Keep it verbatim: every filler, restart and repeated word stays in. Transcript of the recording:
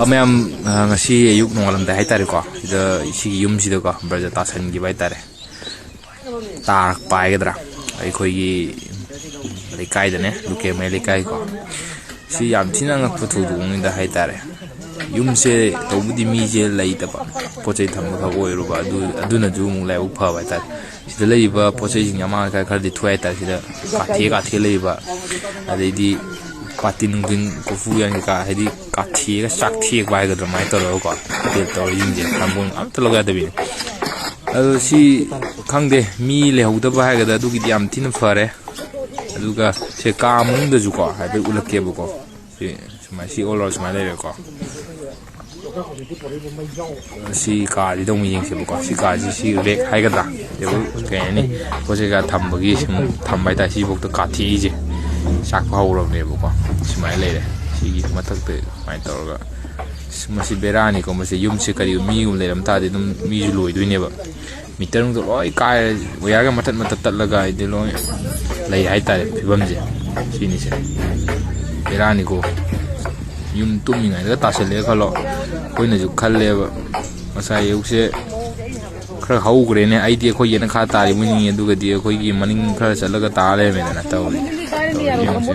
ꯑ, ꯃꯌꯥꯝ, ꯑ, ꯉꯁꯤ ꯑꯌꯨꯛ ꯅꯣꯡꯉꯥꯜꯂꯝꯗꯥꯏ ꯍꯥꯏꯇꯥꯔꯦꯀꯣ, ꯁꯤꯗ, ꯁꯤꯒꯤ ꯌꯨꯝꯁꯤꯗꯀꯣ ꯕ꯭ꯔꯖ ꯇꯥꯁꯟꯈꯤꯕ ꯍꯥꯏꯇꯥꯔꯦ꯫ ꯇꯥꯔꯛꯄ ꯍꯥꯏꯒꯗ꯭ꯔꯥ, ꯑꯩꯈꯣꯏꯒꯤ ꯂꯩꯀꯥꯏꯗꯅꯦ, ꯂꯨꯀꯦꯝꯉꯩ ꯂꯩꯀꯥꯏꯀꯣ꯫ ꯁꯤ ꯌꯥꯝ ꯊꯤꯅ ꯑꯉꯛꯄ ꯊꯧꯗꯣꯛꯅꯤꯗ ꯍꯥꯏꯇꯥꯔꯦ꯫ ꯌꯨꯝꯁꯦ ꯇꯧꯕꯨꯗꯤ ꯃꯤꯁꯦ ꯂꯩꯇꯕ, ꯄꯣꯠ ꯆꯩ ꯊꯝꯕ ꯈꯛ ꯑꯣꯏꯔꯨꯕ, ꯑꯗꯨ, ꯑꯗꯨꯅꯁꯨ ꯑꯃꯨꯛ ꯂꯥꯏꯕꯛ ꯐꯕ ꯍꯥꯏꯇꯥꯔꯦ꯫ ꯁꯤꯗ ꯂꯩꯔꯤꯕ ꯄꯣꯠ ꯆꯩꯁꯤꯡ ꯑꯃꯥꯡ ꯑꯀꯥꯏ ꯈꯔꯗꯤ ꯊꯣꯛꯑꯦ ꯍꯥꯏꯇꯥꯔꯦ꯫ ꯁꯤꯗ ꯀꯥꯊꯦꯛ ꯀꯥꯊꯦꯛ ꯂꯩꯕ, ꯑꯗꯩꯗꯤ ꯄꯥꯇꯤꯟ ꯅꯨꯡꯇꯤꯟ ꯀꯣꯔꯐꯨ ꯎꯌꯥꯟ ꯀꯩꯀꯥ, ꯍꯥꯏꯗꯤ ꯀꯥꯊꯦꯛꯑꯒ ꯆꯥꯛ ꯊꯦꯛꯄ ꯍꯥꯏꯒꯗ꯭ꯔꯥ, ꯑꯗꯨꯃꯥꯏꯅ ꯇꯧꯔꯒꯀꯣ, ꯍꯣꯇꯦꯜ ꯇꯧꯔꯤꯁꯤꯡꯁꯦ ꯊꯥꯡꯒꯣꯜ ꯑꯝꯇ ꯂꯧ ꯌꯥꯗꯕꯤꯅꯤ꯫ ꯑꯗꯣ ꯁꯤ ꯈꯪꯗꯦ, ꯃꯤ ꯂꯩꯍꯧꯗꯕ ꯍꯥꯏꯒꯗ꯭ꯔꯥ, ꯑꯗꯨꯒꯤꯗꯤ ꯌꯥꯝ ꯊꯤꯅ ꯐꯔꯦ꯫ ꯑꯗꯨꯒ ꯁꯦ ꯀꯥ ꯃꯅꯨꯡꯗꯁꯨꯀꯣ ꯍꯥꯏꯐꯦꯠ ꯎꯠꯂꯛꯀꯦꯕꯀꯣ꯫ ꯁꯤ ꯁꯨꯃꯥꯏꯅ, ꯁꯤ ꯑꯣꯜꯂꯒ ꯁꯨꯃꯥꯏꯅ ꯂꯩꯔꯦꯀꯣ꯫ ꯁꯤ ꯀꯥꯁꯤꯗ ꯑꯃꯨꯛ ꯌꯦꯡꯁꯦꯕꯀꯣ꯫ ꯁꯤ ꯀꯥꯁꯤ, ꯁꯤ ꯔꯦꯛ ꯍꯥꯏꯒꯗ꯭ꯔꯥ, ꯇꯦꯕꯜ, ꯀꯩ ꯍꯥꯏꯅꯤ, ꯄꯣꯠ ꯆꯩ ꯀꯩꯀꯥ ꯊꯝꯕꯒꯤ ꯁꯨꯝ ꯊꯝꯕ ꯍꯥꯏꯇꯥꯔꯦ꯫ ꯁꯤꯐꯥꯎꯗ ꯀꯥꯊꯦꯛꯏꯁꯦ ꯆꯥꯛꯄ ꯍꯧꯔꯕꯅꯦꯕꯀꯣ꯫ ꯁꯨꯃꯥꯏꯅ ꯂꯩꯔꯦ꯫ ꯁꯤꯒꯤ ꯃꯊꯛꯇ ꯁꯨꯃꯥꯏꯅ ꯇꯧꯔꯒ, ꯑꯁ, ꯃꯁꯤ ꯕꯦꯔꯥꯅꯤꯀꯣ꯫ ꯃꯁꯤ ꯌꯨꯝꯁꯦ ꯀꯔꯤꯒꯨꯝꯕ ꯃꯤꯒꯨꯝꯕ ꯂꯩꯔꯝ ꯇꯥꯔꯗꯤ ꯑꯗꯨꯝ ꯃꯤꯁꯨ ꯂꯣꯏꯗꯣꯏꯅꯦꯕ꯫ ꯃꯤꯇꯔ ꯅꯨꯡꯗꯣ ꯂꯣꯏ ꯀꯥꯏꯔꯦ, ꯋꯥꯌꯔꯒ ꯃꯇꯠ ꯃꯇꯠ ꯇꯠꯂꯒ ꯍꯥꯏꯗꯤ ꯂꯣꯏ ꯂꯩ ꯍꯥꯏꯇꯥꯔꯦ ꯐꯤꯕꯝꯁꯦ꯫ ꯁꯤꯅꯤꯁꯦ ꯕꯦꯔꯥꯅꯤꯀꯣ꯫ ꯌꯨꯝ ꯇꯨꯝꯃꯤꯉꯩꯗꯒ ꯇꯥꯁꯜꯂꯛꯑꯦ ꯈꯜꯂꯣ, ꯑꯩꯈꯣꯏꯅꯁꯨ ꯈꯜꯂꯦꯕ, ꯉꯁꯥꯏ ꯑꯌꯨꯛꯁꯦ ꯈꯔ ꯍꯧꯈ꯭ꯔꯦꯅꯦ, ꯑꯩꯗꯤ ꯑꯩꯈꯣꯏ ꯌꯦꯅꯈꯥ ꯇꯥꯔꯤꯕꯣꯏ ꯅꯤꯡꯉꯤ, ꯑꯗꯨꯒꯗꯤ ꯑꯩꯈꯣꯏꯒꯤ ꯃꯅꯤꯡ ꯈꯔ ꯆꯠꯂꯒ ꯇꯥ ꯂꯩꯔꯝꯃꯦꯗꯅ ꯇꯧꯔꯤꯁꯦ꯫ ꯇꯧꯔꯤꯁꯦ ꯌꯦꯡꯉꯨꯁꯦ꯫